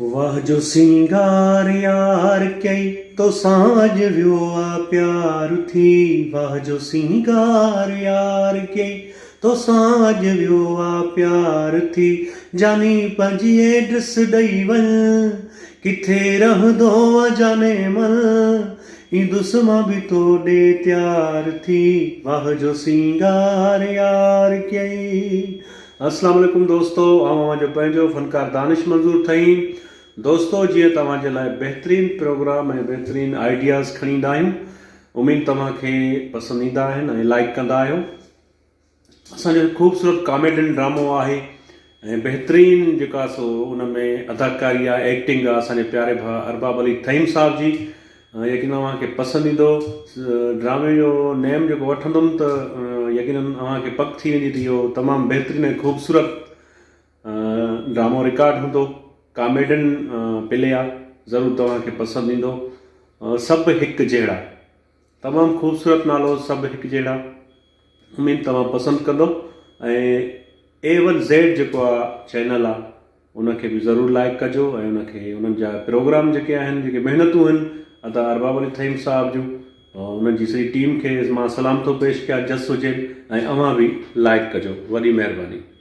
واھ جو سينگار يار ڪئي توسان اڄ ويو آ پيار ٿي واھ جو سينگار يار ڪئي توسان اڄ ويو آ پيار ٿي جاني پنهنجي ايڊريس ڏئي وڃ ڪٿي رهندو آ جاني من ايندس مان به تو ڏي تيار ٿي واھ جو سينگار يار ڪئي. اسلام عليڪم دوستو آئون اوهان جو پنهنجو فنڪار دانش منظور ٿهيم دوستو جيئن توهان جي لاء بهترين پروگرام ۽ بهترين آئيڊياز کڻي ايندا آهيون اميد توهان کي پسند ايندا آهن ۽ لائيڪ ڪندا آهيو اسان جو خوبصورت ڪاميڊين ڊرامو آهي ۽ بهترين جيڪا سو ان ۾ اداڪاري آهي ايڪٽنگ آهي اسان جي پياري ڀاء ارباب علي ٿهيم صاحب جي يقينن اوهان کي پسند ايندو. ڊرامي جو نيم جيڪو وٺندم ته يقينن اوهان کي پڪ ٿي ويندي ته اهو تمام بهترين ۽ خوبصورت ڊرامو رڪارڊ هوندو. ڪاميڊين پلي آ ضرور توهان کي پسند ايندو. سڀ هڪ جهڙا تمام خوبصورت نالو سڀ هڪ جهڙا اميد توهان پسند ڪندو ۽ اي ون زيڊ جيڪو آ چينل آ ان کي به ضرور لائيڪ ڪجو ۽ ان کي انهن جا پروگرام جيڪي آهن جيڪي محنتون آهن ادا ارباب علي ٿهيم صاحب جون انهن جي سڄي ٽيم کي مان سلام ٿو پيش ڪيان جس هجين ۽ اوهان به لائيڪ ڪجو وڏي مهرباني.